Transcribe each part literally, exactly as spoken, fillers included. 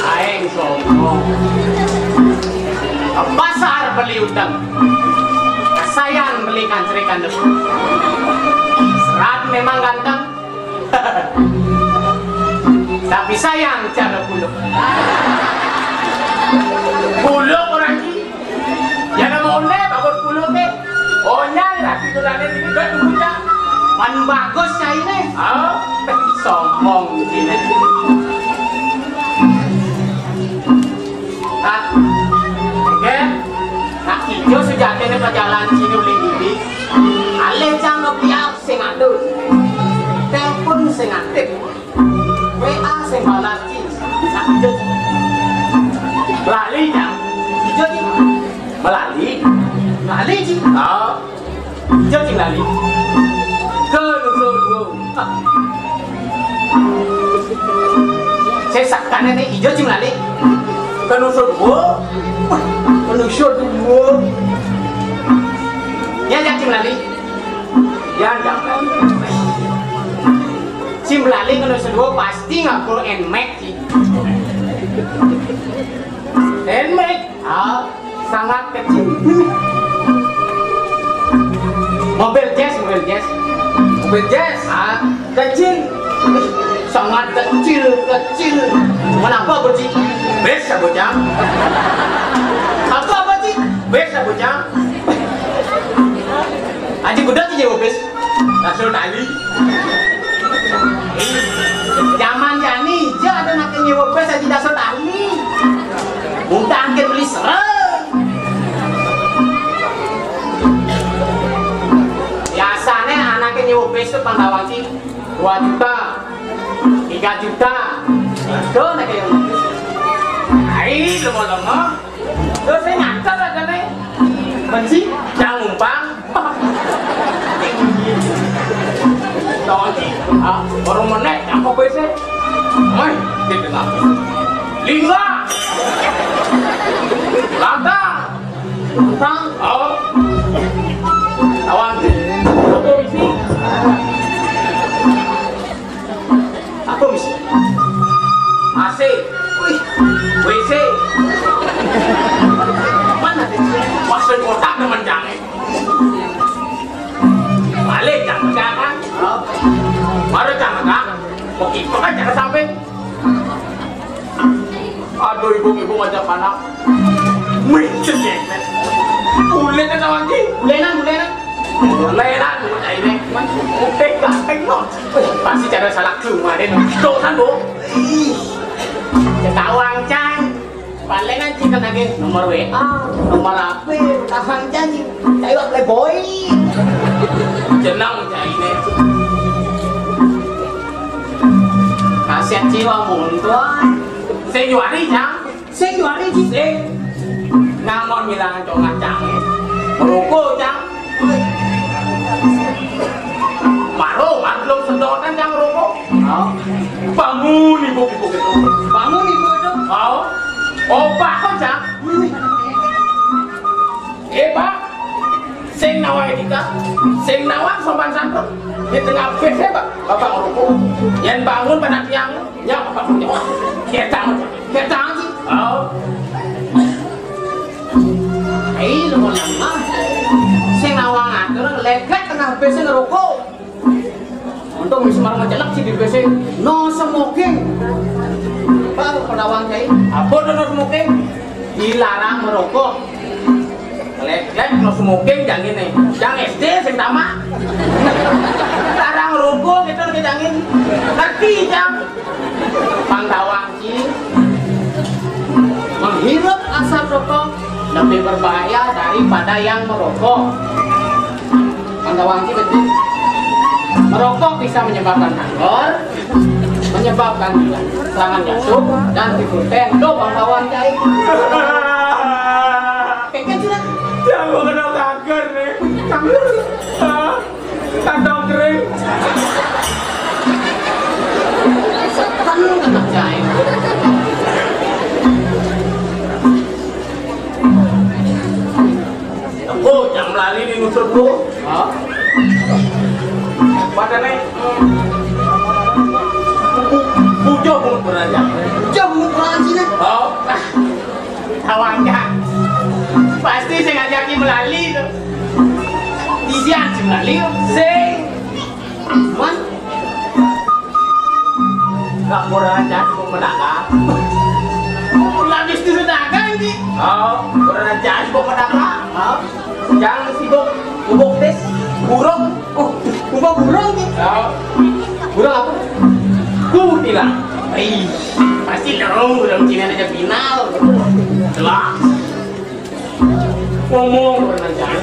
Aing sombong. Ke pasar beli udeng. Sayan beli kancrik andep. Serat memang ganteng. Tapi sayang cara buluk. Buluk orang ki. Ya nama onde bagus buluk ke. Onyang rapi turane ini gak muda. Pan bagus cai ne. Oh, sombong cine. Nah, oke. Nah, ijo sejatine pajalan cine uling ini. Ale jang kepiak sing adus. Telepon sing aktif. W A sing balas ci. Nah, ijo ci. Lali jang. Ijo ci. Melali. Lali ci. Oh. Ijo ci lali. Ke lu lu. Saya sakane nih ijo ci lali. Ke lu lu. Ke lu lu. Ya ya ci lali. Ya ya. Ci lali ke lu pasti ngapur enmek. Handmade. Ah, sangat kecil. Mobil jazz, mobil jazz. Mobil jazz. Ah, kecil. Sangat kecil, kecil. Kenapa, Bocil? Bes, Bocil. Apa, Bocil? Bes, Bocil. Aji kuda aja jawab bes. Rasul Tali. Zaman jani, ja ada nak nyewa bes aja Rasul Tali. Mudah angkir beli serem. Biasanya anaknya nyewa bes itu Pandawan sih dua juta, tiga juta. Itu nak yang. Ai, lama-lama. Terus saya ngantar aja nih. Benci, jangan ngumpang. Tadi, ah, baru menek, apa bese? Mai, di tengah. Lingga. Lantang. Lantang. Oh. Awan. Apa bisi? Aku mesti A C. Wih, W C. Mana sih? Maksud kotak teman jangan. Balik jangan kan? Baru jangan kan? Begitu kan jangan sampai. Aduh, ibu-ibu ngajak anak. Micet ya. Ulenan awan ki. Ulenan, ulenan. Ulenan, ulenan. Utek ganteng no. Pasti cara salah cuma deh. Tuh kan, Bu. Ih. Ketawang, Cang. Palingan cinta lagi nomor W A, nomor H P, tahan janji. Cai wak playboy. Jenang cai ini. Kasihan jiwa muntuan. Sing juari, Cang. Sing juari, Cang. Sing. Ngangon bilang cong ngacang. Merokok, Cang. Maro, maro belum sedotan, Cang, merokok. Oh. Bangun ibu, ibu gitu. Bangun ibu itu. Oh. Opak kok, Cang. Eh, Pak. Sing nawang etika, sing nawang sopan santun. Di tengah bis ya, Pak. Bapak ngerokok. Yang bangun pada tiang. Ya, Bapak punya. Kita, kita. Oh. Hei, lu mau nama? Sing nawang atur, lekat tengah bis ngerokok. Untung wis marang ngecelek sing di B C, no smoking. Pak, penawang cai. Apa to no smoking? Dilarang merokok. Lek-lek no smoking jangin nih. Yang S D sing tamat. Larang rokok gitu lagi jangin. Ngerti jang. Pangkawang. Menghirup asap rokok lebih berbahaya daripada yang merokok. Pangkawang itu betul. Merokok bisa menyebabkan kanker, menyebabkan serangan jantung dan tipe ten. Tuh, Pangkawang cai. Kayaknya sudah. Jangan kena kanker nih. Kanker. Kantong kering. Setan kena jahit. Aku yang melali di nusur bro. Hah? Pada nih. Jam ukuran sini. Oh, tawang ya. Pasti sing ngajaki melali to. Isian sing melali to. Sing. Man. Lah, kurang ajar kok menangkap. Lah, bisnis dagang, Ji. Oh, kurang ajar kok menangkap. Oh. Jangan sibuk, sibuk tes. Burung. Oh, bukan burung, Ji. Oh. Burung apa? Kutilang. Ih, pasti dong, burung Cina aja final. Jelas. Ngomong kurang ajar.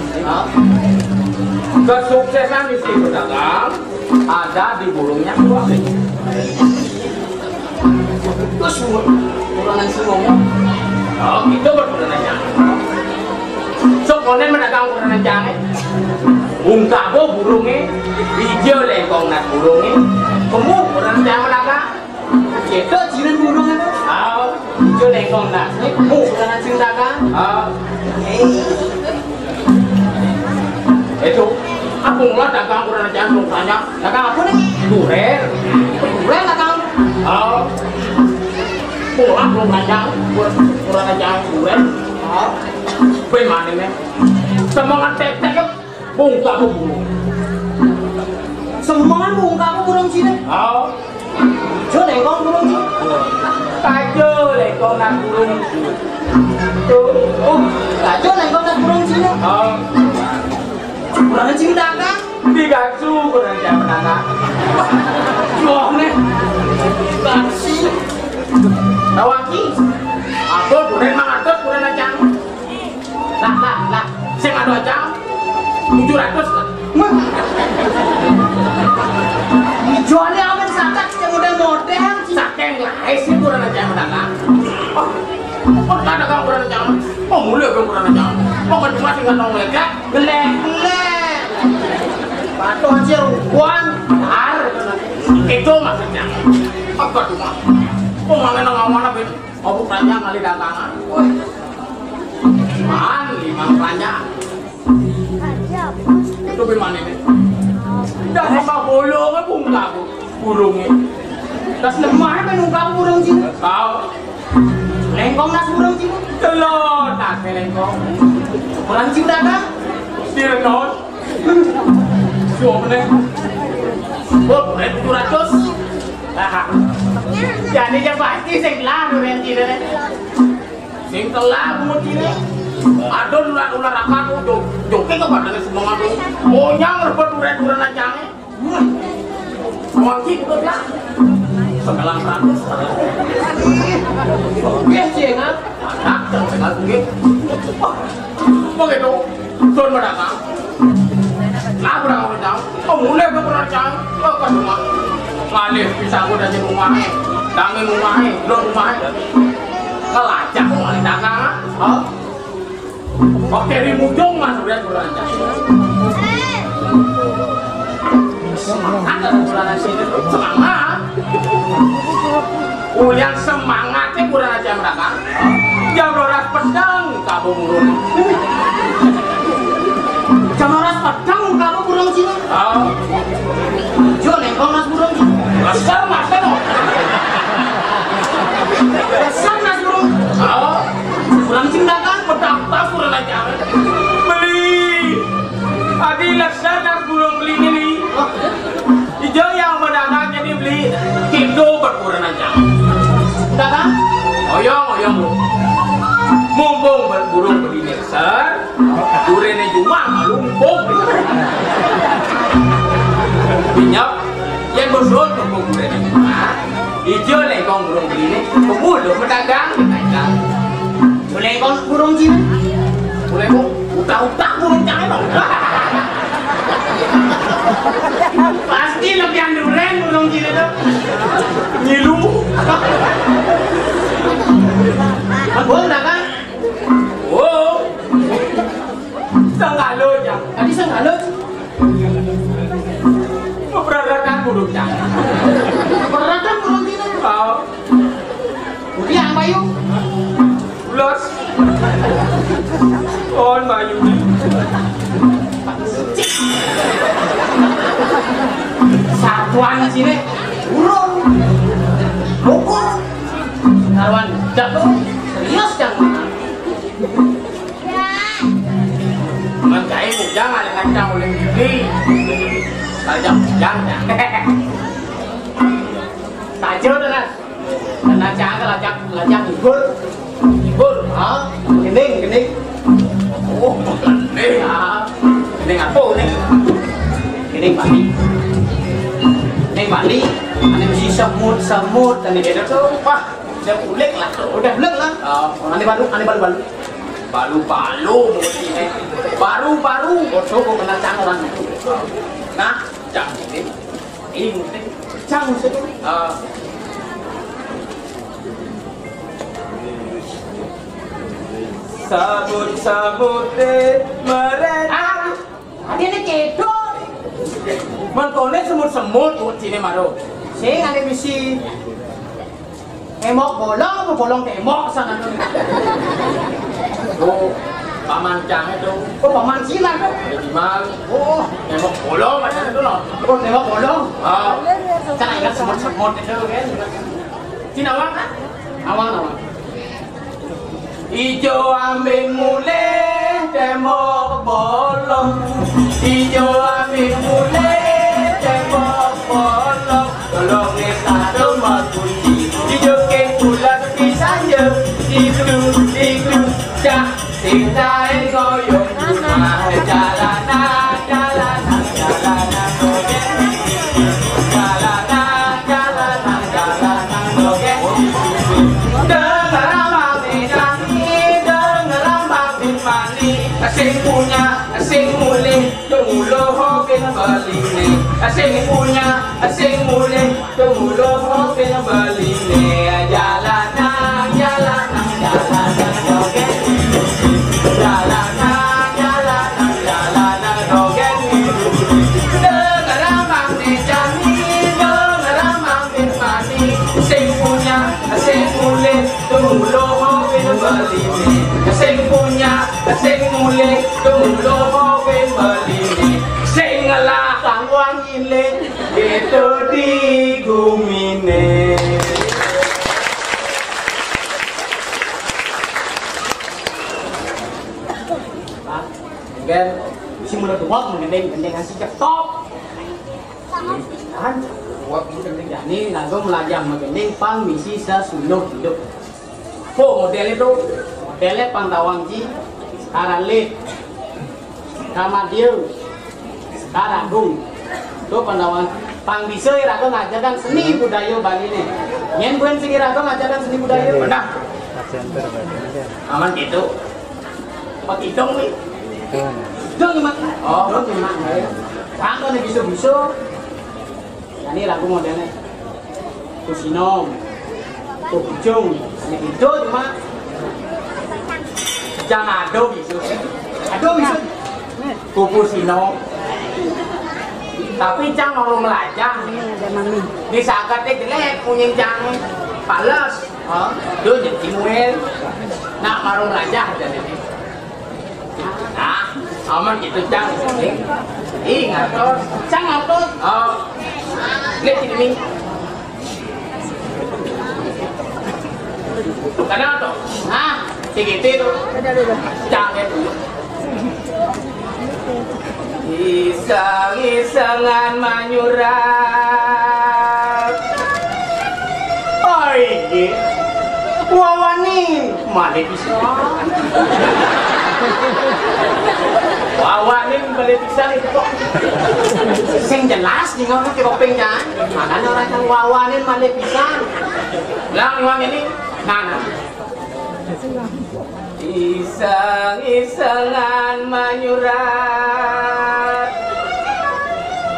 Kesuksesan di si pedagang ada di burungnya dua. Terus kurang ajar ngomong. Oh, itu kurang ajar. Sok konen pedagang kurang ajar. Ungkabo burungnya, hijau lengkong nat burungnya. Kamu kurang ajar pedagang. Gitu, jiran burung itu. Oh, hijau lengkong nat. Ini kamu kurang ajar dagang. Oh. Hei. Itu, aku mulai dagang kurang ajar, belum tanya. Dagang apa nih? Duren. Duren dagang. Oh. Pulang belum tanya, kurang ajar duren. Oh. Bagaimana nih? Semangat tek-tek, bungkak aku burung. Semangat bungkak aku burung sini. Oh. Jo lengkong burung sini. Kajo lengkong nang burung. Tuh. Oh. Kajo lengkong nang burung sini. Oh. Kurang ajar dagang. Digasu kurang ajar menangkap. Wah, nih. Gasu. Tawaki. Aku duren mangatus kurang ajar. Lah, lah, lah. Sing anu aja. Tujuh ratus lah. Wah. Ijoane amen sakat sing model-model. Saking lae sih kurang ajar menangkap. Oh. Kok ada kamu kurang ajar? Oh, mulai kamu kurang ajar. Kok kan cuma tinggal nong lega, gelek, gelek. Patuh aja rubuhan, har. Itu maksudnya. Apa tuh, Mas? Kok mana nang mana, Ben? Aku tanya kali dagangan. Wah. Man, lima tanya. Itu gimana ini? Dah sama bolong aku enggak aku burungnya. Das lemah kan enggak burung sih. Tahu. Lengkong nas burung sih. Telur, tas lengkong. Kurang sih udah kan? Sir, non. Suapne. Oh, boleh tujuh ratus. Nah. Jadi dia pasti sing lah duren sini. Sing telah bungut ini. Ada ular-ular apa tuh? Jo-, joki ke badannya semua tuh. Monyang rebut duren-duren aja. Wah. Wangi juga lah. Sebelah ratus. Oke, sih, nah. Anak, sebelah gue. Wah. Begitu. Sun mendatang. Lah, berapa mendatang? Oh, mulai ke pendatang. Oh, ke rumah. Ngalih bisa aku dari rumah. Tangi rumah, belum rumah. Ngelajak kok ngalih dagang. Oh. Oke, di mujung, Mas, udah kurang ajar. Semangat, ada kurang ajar. Semangat. Ulian semangatnya kurang ajar, mereka. Jam dua belas pedang, kamu burung. Jam dua belas pedang, kamu burung sini. Oh. Jo, lengkong nas burung sini. Besar, Mas, kan? Besar nas burung. Oh. Kurang sing dagang, pedang tas kurang ajar. Beli. Adi laksana burung beli ini. Ijo yang mendadak jadi beli. Tidur berkurang ajar. Dagang? Oyong, oyong, Bu. Mumpung ber-, burung beli ini besar, durennya cuma malu mumpung. Minyak, yang bersulut mumpung durennya cuma. Ijo lengkong burung beli ini, kamu lo pedagang, pedagang. Boleh kau burung Cina? Boleh kau utak-utak burung Cina dong. Pasti lebih anduren burung Cina tuh. Ngilu. Kan burung dah kan? Oh. Senggalo ya. Tadi senggalo. Perarakan burung Cina. Perarakan burung Cina. Oh. Udah yang payu. Los. On payu. Satuan sini. Burung. Buku. Karuan, jak tuh, serius, Cang. Mangkai bujang ada kancang oleh gigi. Kancang bujang, ya. Tajur dengan, dengan cara lajak, lajak libur. Libur, ha? Gening, gening. Oh, gening, ha? Gening apa, gening? Gening Bali. Gening Bali. Ane mesti semut, semut, ane dia tu. Wah, dia pulik lah. Udah pulik lah. Oh. Ane baru, ane baru, baru. Baru-baru mesti, eh. Baru-baru. Bocor kok kena cang orang itu. Nah, cang ini. Ini mesti. Cang mesti. Ah. Sabut-sabute mereka. Ah, ati ini kedo. Mengkone semut-semut, ucine maro. Sing ane misi. Emok bolong apa bolong temok sana tuh? Oh, paman cang itu. Oh, paman Cina tuh. Ada di mana? Oh, emok bolong ada itu loh. Oh, temok bolong. Ah, cara ingat semut-semut itu kan. Cina awang kan? Awang, awang. Ijo ambin mulih tembok bolong. Ijo ambin mulih tembok bolong. Bolonge satu makunci. Ijo ke pulas pisan je. Itu, itu, cak. Cinta goyong rumah. Jalanan, jalanan, jalanan. Jalanan, jalanan, jalanan. Dengar Abang Ijani, dengar Abang Ijani, sing punya, sing mulih, tunggu loho kena beli ni. Sing punya, sing mulih, tunggu loho kena beli ni. Jalanan, jalanan, jalanan, joget. Jalanan, jalanan, jalanan, joget. Dengar Abang Ijani, dengar Abang Ijani, sing punya, sing mulih, tunggu loho kena beli ni. Sing punya, sing mulih, tunggu loho kena beli ni. Sing ngelah kang wong ilik, itu di gumine. Kan, si mula dua menggending, gending si cetop. Kan, buat menggending jani, langsung melajah menggending, pang misi sesuluh hidup. Po model itu, modelnya pang tawang ji, karalit, kamadio, karagung. Tuh pang tawang, pang bisa iraga ngajarkan seni budaya Bali nih. Nyen buen sing iraga ngajarkan seni budaya. Benar. Aman gitu. Pak Idong nih. Idong nih, Mak. Oh, Idong nih, Mak. Sangka nih bisa-bisa. Ini lagu modelnya. Tuh Sinom. Tuh Bujung. Ini itu cuma. Jangan ada bisa. Ada bisa. Kupu Sinom. Tapi cang mau melajah. Ini ada mami. Di sakat dia jelek, punya cang pales. Oh, tuh jadi Muel. Nak marung raja jadi. Nah, aman gitu, Cang. Ih, ngatos. Cang ngatos. Oh. Lihat sini, Mi. Kenapa tuh? Nah, segitu tuh. Cang itu. Iseng-isengan manyurat. Oh, inggih. Wawani malih pisan. Wawani malih pisan itu kok. Sing jelas ning ngono ki kuping, Cang. Makane ora tau wawani malih pisan. Lah, ngene. Nah, nah. Iseng-isengan manyurat.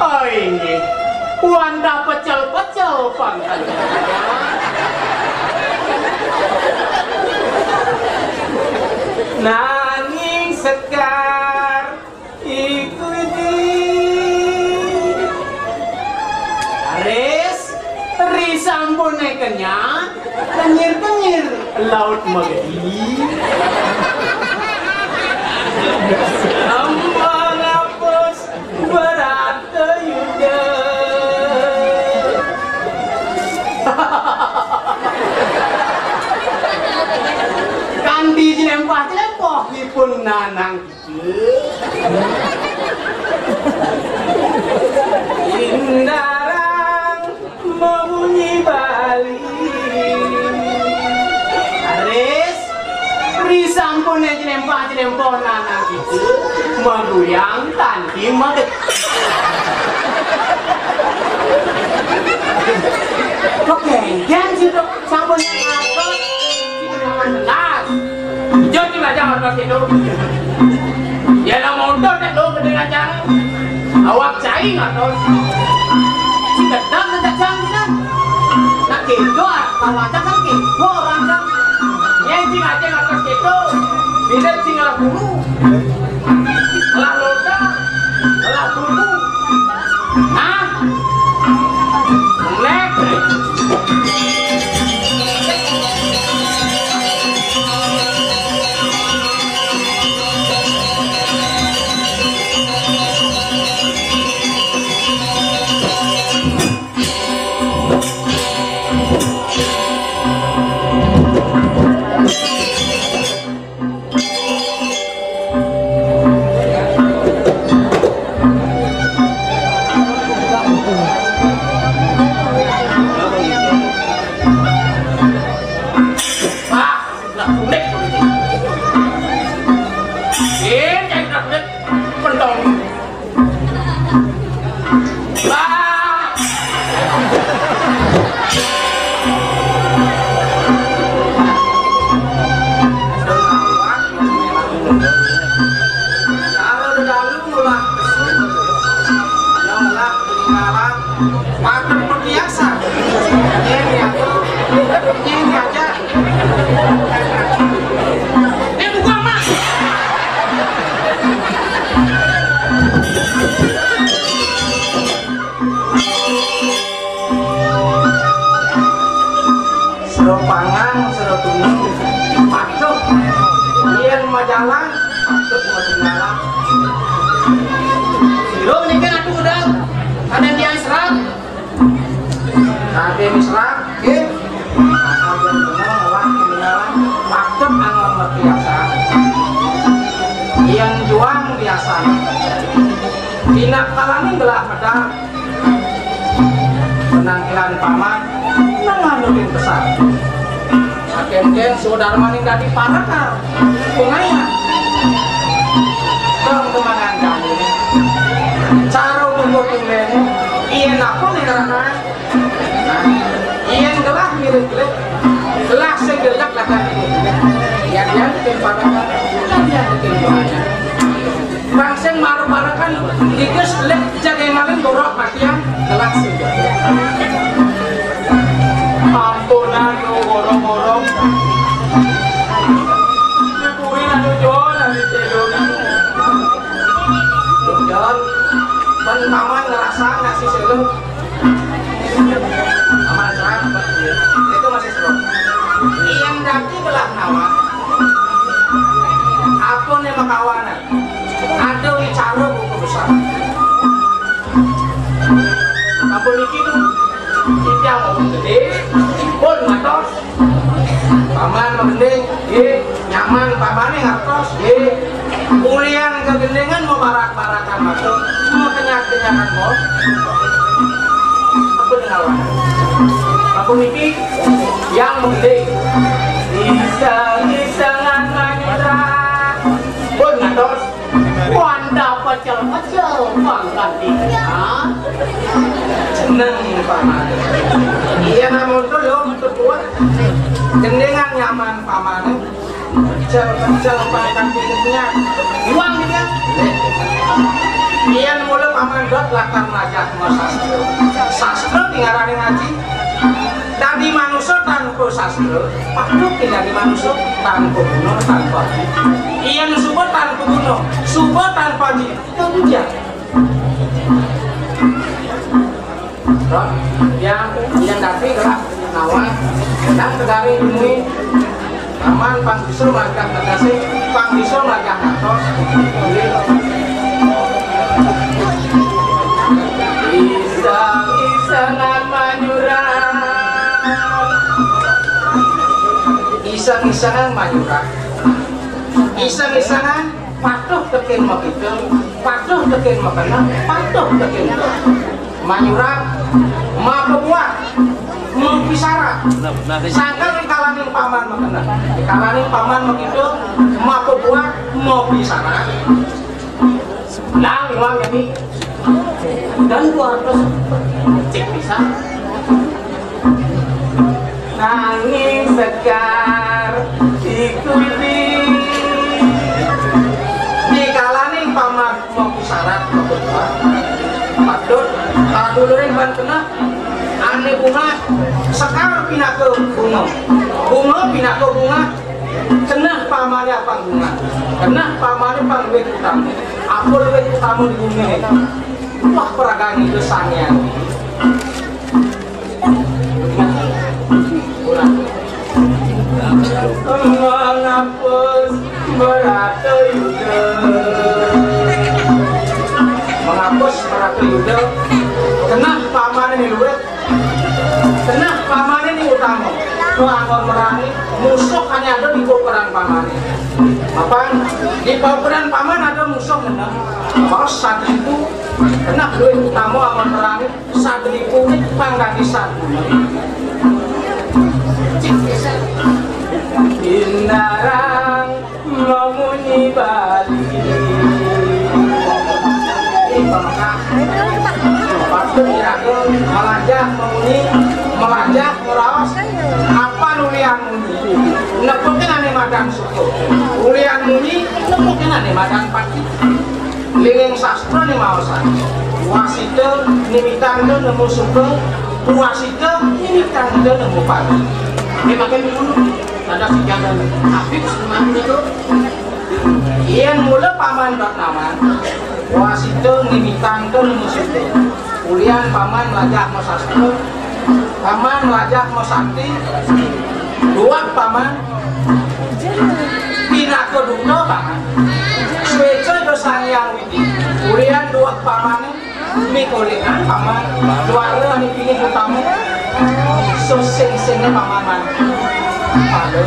Oh, inggih. Wantah pecel-pecel pangkal. Nanging Sekar iku di Ris, Ris sampune kenyang, kenyir-kenyir laut Magadi. Ampun, ngapus, berat yuda. Nanang Kidul. Indarang mabunyi bali. Aris, risampun jlempah-jlempah Nanang Kidul, maguyang kanti maget. Kok genggen sih, Dok? Sampun ngartos, sing nyaman belas. Ijo sing lajang ngartos kéto. Yén nak montor nek lo gedé lajang. Awak cai ngartos. Sing gedang ndak jang sinan. Nak kéto lawatan kan kéto orang kan. Yén sing aja ngartos kéto. Beda sing ngelah bulu. Ngelah lontar. Ngelah bulu. Hah? Lek. Pentong. Bah. Kalau udah dalu ngulah kesu, yang ngulah peninggalan, pakem perhiasan. Ini aku, ini aja. Eh, buka, Mak. Sira pangan, sira tunung, patuh. Yén majalan, patuh matinggalan. Sira niki atuh udah. Ada tiang serang. Raden Isra, nggih. Raden Isra, wah, ketinggalan. Pacet angon ngerti asa. Yén juang biasa. Dina kalane gelah medal. Penampilan paman, nang nganutin pesan. Agen-gen Sudarmaning dadi parekar. Pungaya. Dong kemangan kami. Cara ngumpul timene. Iya napa nih karena? Nah, iya gelah mirip-mirip. Gelah segelak lah kan. Iya dia bikin parekar. Kan dia bikin pungaya. Bang sing marep-marekan dikis lek jagain malin borok matian gelah sing. Ampunan lu borok-borok. Nyepuri anu Jon anu Jon. Jon, ben paman ngerasa nasi selu. Paman serang, itu masih seru. Yang daki gelah nawar. Apa nih makawanan? Ada wicara buku besar. Apa niki tuh? Kita mau gede, pun matos. Paman mau gede, ye, nyaman pamane ngartos, ye. Ulian kegendengan mau barak-barakan matos, mau kenyang-kenyangan mau. Apa dengan lawan? Apa niki? Yang mau gede. Bisa-bisangan manitra. Pun matos. Wanda pecel-pecel panggantinya. Seneng paman. Iya namun tuh lo untuk kuat. Gendengan nyaman paman. Pecel-pecel panggantinya. Uang dia. Iya mula paman dot latar najah mau sastra. Sastra tinggalane ngaji. Dadi manusa tanpa sastra, makhluk dadi manusa tanpa guna, tanpa arti. Yén suba tanpa guna, suba tanpa arti, itu dia. Roh, yang, yang dadi gerak nawa, nang tegari dunui, Paman pang bisa mlajah tegesé, pang bisa mlajah ngantos. Iseng-isengan manyurah. Iseng-isengan manyurah. Iseng-isengan, patuh tekén makita, patuh tekén makeneh, patuh tekén to. Manyurat, mapabuat, mapisarat. Sangkan di kalaning paman makeneh, di kalaning paman makita, mapabuat, mapisarat. Nah, iwang jadi dan dua ratus cek bisa. Nanging sekar di kudi. Di kalaning paman mapisarat, mapabuat, patut kaduluring ban keneh ané bungah, sekar pinaka bunga, bunga pinaka bungah. Keneh pamané apang bungah, keneh pamané pang luwih utama. Apa luwih utama di bumi? Wah, paragan Ida Sang Hyang. Mangapus Bharatayuddha. Mangapus Bharatayuddha. Keneh pamané luwih. Keneh pamané utama. Nganggon merangi musuh ané ada di paukuran pamané. Mapan di paukuran paman ada musuh meneh. Pas saat itu keneh luwih utama anggon merangi. Sadripuné pangkatisan. Indarang mamunyi Bali. Ih, pamekah. Patut iraga malajah mamunyi, malajah ngraos. Apan ulian munyi, nepukin ané madan suka. Ulian munyi, nepukin ané madan pati. Linging sastrané maosang, wasita nimitanta nemu suka, wasita nimitanta nemu pati. Ini makin dulu ada kejadian. Tapi sebenarnya itu, yén mula paman bab naman, wasita nimitanta nemu suka. Ulian paman malajah masastra, paman malajah masakti, duweg paman pinaka duta paman. Swéca Ida Sang Hyang Widi. Ulian duweg pamané, mikolinan paman, duara ané pinih utama. Sesing-singé paman man. Pada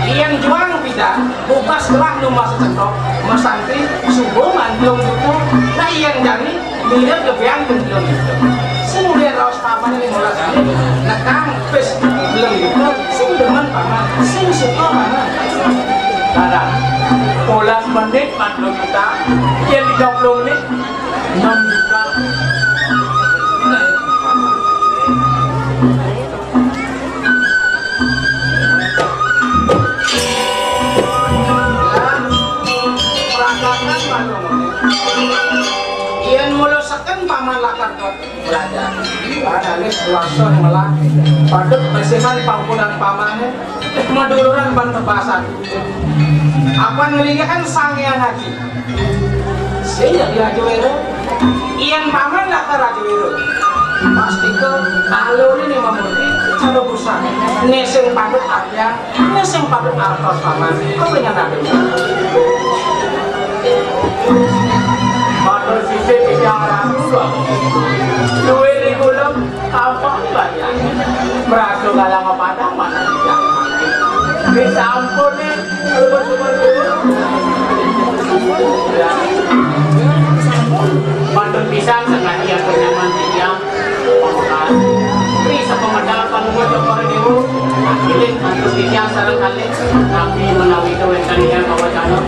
yén juang pidan, bukas gelah nu masa cendok, masantri, suba mantung buta. Nah, yén jani Mirip lebihan pun belum itu. Sing ulian raos paman ini molas ini. Nekang pis belum itu. Sing demen paman. Sing suka paman. Kadang polas menit man belum kita. Dia tiga puluh menit. Enam juta. Yén mula seken paman lakar belajar. Lan alis kuasa melah padhet besiman pangkudan pamané, maduluran ban tebasan. Apan nglinggihang Sang Hyang Aji. Sing dadi Raja Wéra. Yén paman lakar Raja Wéra, pastika alune ning mamurti cara busan. Né sing patut artian, né sing patut artos paman. Kok pengen ada? Matur sisih bicara duwe digulem apa bagian. Merasa galang apa ada mana? Bisa ampun nih. Mantun pisan sakadi atur nyaman titiang pamekas. Pri sapamedal panuwun Cokor Dewa. Pilih antuk titiang sareng kalih. Napi menawi kawéntenan kawacana.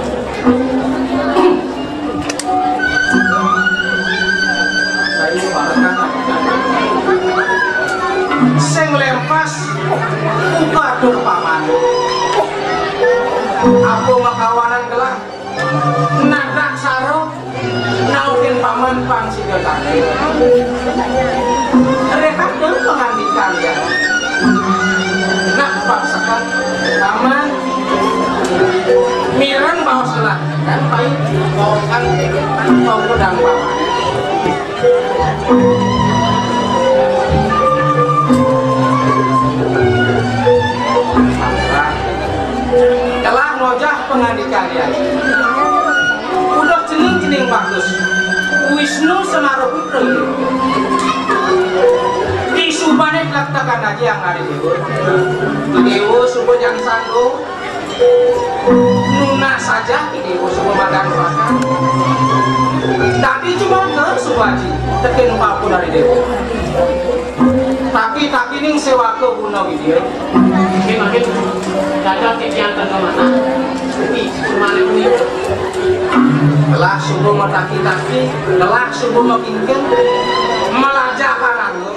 Sing lempas upadur paman. Apa makawanan gelah? Nadak saro naukin paman pang sida tadi. Réhat dulu pangandikan ya. Nak paksakan paman mireng baos lah kan payu baokan kan bau pedang paman. Telah ngojah pangandikan ya. Udah cening-cening bagus. Wisnu Semara Putra. Di subane pelaktakan aja yang hari libur. Dewa suba jam satu. Nunas saja ki déwa suba madan urakan. Dadi jumaga suba aji tekén paku dari déwa. Tapi-tapi ning séwaka guna widya. Nggih, mangkin. Dados titiang ten manah. Iki, mane punika. Telah suba mataki-taki, telah suba makingking, malajah parangga.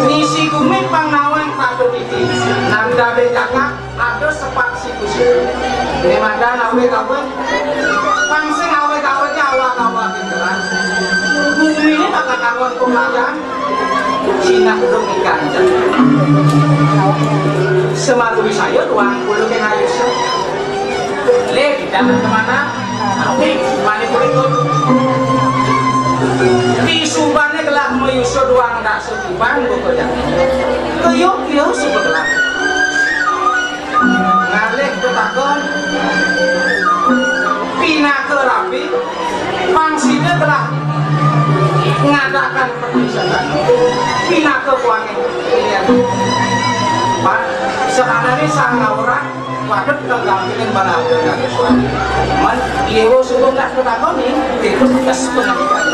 Misi gumi pang nawang patut iki, nanda becakak, ada sepat siku-siku. Ini madan awig-awig, pang sing awig-awig awak-awak ing gelas. Guminé bakal kanggo pelajaran, sinah dong ikan. Semalu wisaya tuang puluh kena ayusa. Lé, kita kemana? Tapi, mani berikut. Di subané gelah mayusa duang dasa tiban, buka jam. Kuyuk, kuyuk, suba gelah. Ngalih petaka. Pinaka rabi. Pang sida gelah ngadakan perpisahan. Pinaka kuané. Pak, sahanané sang ngawuran. Waduk kang gampilin balaga kang Yuswa. Man, Déwa suba nggak ketakoni, itu tes pendidikan.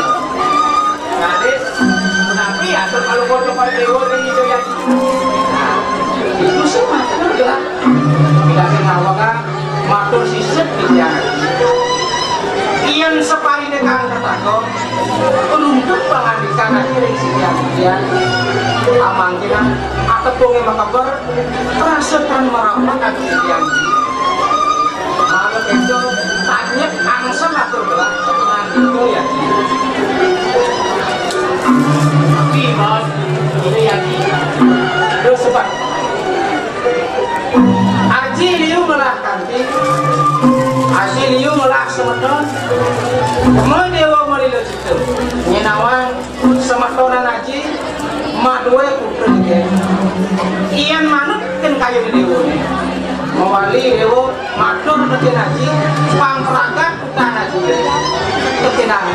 Nah, Dek, menawi atur kalau foto Pak Déwa ning Ida Yati. Nah, itu sih matur gelah. Tidak sing ngawak, matur sisip pisan. Yen separiné kang ketakon, Runtut pangandikan ati ring sikian-sikian. Amangkinan atepungé makeber, rasa tan marapat ati sikian. Malah itu tanyep angsem atur gelah ngandika ya. Tapi, Bos, ini ya. Terus sebab Aji liu ngelah kanti, aji liu ngelah semeton. Kema Déwa Malila Cipta. Nyén nawang semetonan aji madué putra nggih. Yen manut kén kayun déwané. Mawali déwa matur tekén aji, pang pragat Tanah juga. Ketinang.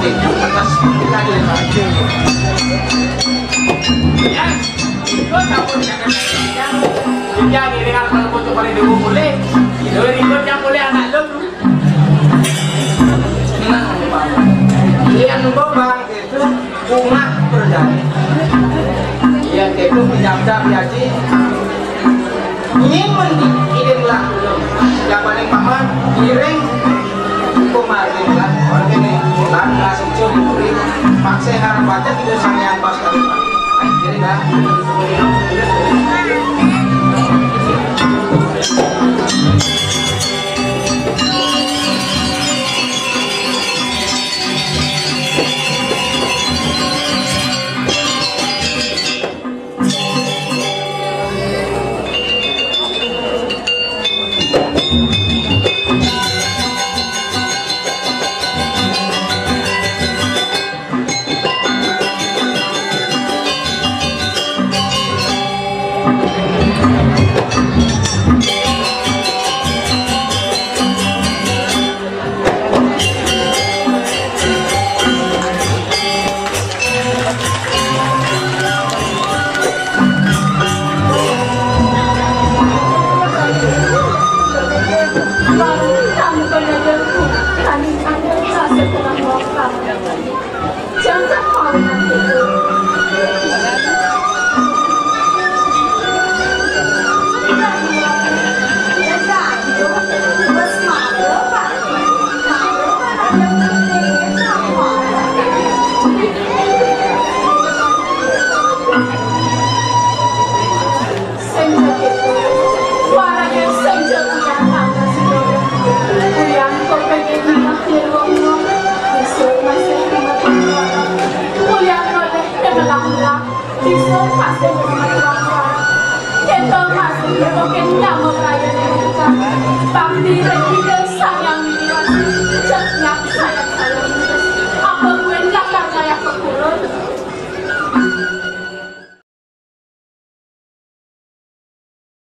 Itu tegas kita di. Ya. Itu sampun jangan. Jangan ini kan kalau foto pada dulu boleh. Itu ribut yang boleh anak lu. Nah, Pak. Iya, Mbok, Bang, itu bunga kerjanya. Iya, itu pinjam-pinjam ya, Ji. Nyén mén idin lah. Jabaning paman ngiring kumarin lah. Ora kéné lan ngasih curi. Paksa harap baca tidur sangyang pas kali. Jadi dah. Sing jagito, warangé sing jaguyang tangga sedaya. Kuyang kok pengen anak nirwana, besok masih kemet. Kuyang noleh kemelah-melah, besok masih kemet. Kita masih kemet nyama raya di kita. Bakti dan kita sayang di